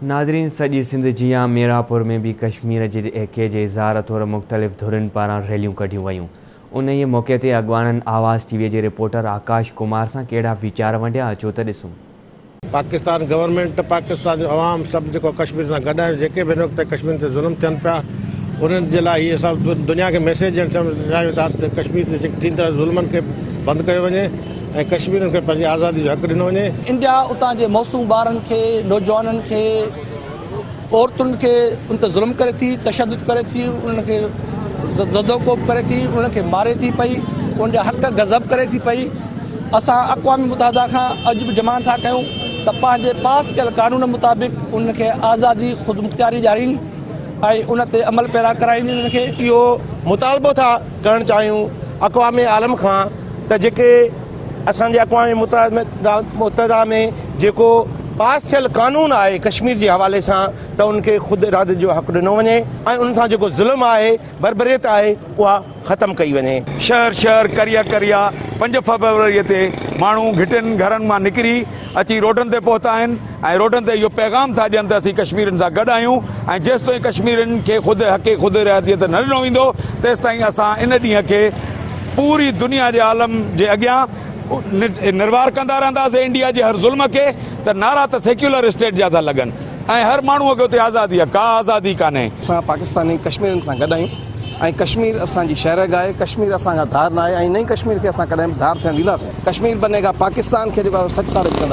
ناظرين سڄي سنڌ جيان ميرانپور ۾ به ڪشمير جي ايڪي جي اظهار طور مختلف ڌرين پاران ريليون ڪڍيون ويون. انهيء موقعي تي اڳواڻن آواز ٽي وي جي رپورٽر آڪاش ڪمار سان ڪهڙا ويچار ونڊيا اچو ته ڏسون. پاڪستان گورنمينٽ پاڪستان جو عوام سڀ جيڪو ڪشمير سان گڏ آهيون جيڪي به هن وقت ڪشمير تي ظلم ٿين پيا انهن جي لاء هي اسان دنيا کي ميسيج ڏيڻ چاهيون ٿا ته ڪشمير تي جيڪي ٿيندڙ ظلمن کي بند ڪيو وڃي ۽ ڪشميرين کي پنهنجي آزادي جو حق ڏنو وڃي. انڊيا اتان جي معصوم ٻارن کي، نوجوانن کي، عورتن کي ان تي ظلم ڪري ٿي، تشدد ڪري ٿي، انهن کي زدوڪوب ڪري ٿي، انهن کي ماري ٿي پئي، انهن جا حق غضب ڪري ٿي پئي. اسان اقوام متحده کان اڄ به ڊمانڊ ٿا ڪيون ته پنهنجي پاس ڪيل قانون مطابق انهن کي آزادي خودمختياري ڏيارين ۽ ان تي عمل پيرا ڪرائين انهن کي. اهو مطالبو ٿا ڪرڻ چاهيون اقوام عالم کان ته جيڪي اسان جي اقوام متحده ۾ جيڪو پاس ٿيل قانون آهي ڪشمير جي حوالي سان ته ان کي خود اراديت جو حق ڏنو وڃي ۽ ان سان جيڪو ظلم آهي بربريت آهي اها ختم ڪئي وڃي. شهر شهر قريه قريه پنج فيبروري تي ماڻهو گهٽين گهرن مان نڪري اچي روڊن تي پهتا آهن ۽ روڊن تي اهو پيغام ٿا ڏين ته اسين ڪشميرين سان گڏ آهيون ۽ جيستائين ڪشميرين کي خود حق خود اراديت نه ڏنو ويندو تيستائين اسان ان ڏينهن کي پوري دنيا جي عالم جي اڳيان نروار ڪندا رهنداسين انڊيا جي هر ظلم کي ته نعرا ته سيڪيولر اسٽيٽ جا ٿا لڳن ۽ هر ماڻهو کي اتي آزادي آهي ڪا آزادي ڪانهي. اسان پاڪستاني ڪشميرين سان گڏ آهيون ۽ ڪشمير اسان جي شهرگ آهي، ڪشمير اسان کان ڌار ناهي ۽ نه ئي ڪشمير کي اسان ڪڏهن به ڌار ٿيڻ ڏينداسين. ڪشمير بني گا پاڪستان کي جيڪو آهي سو سچ ثابت ڪنداسين.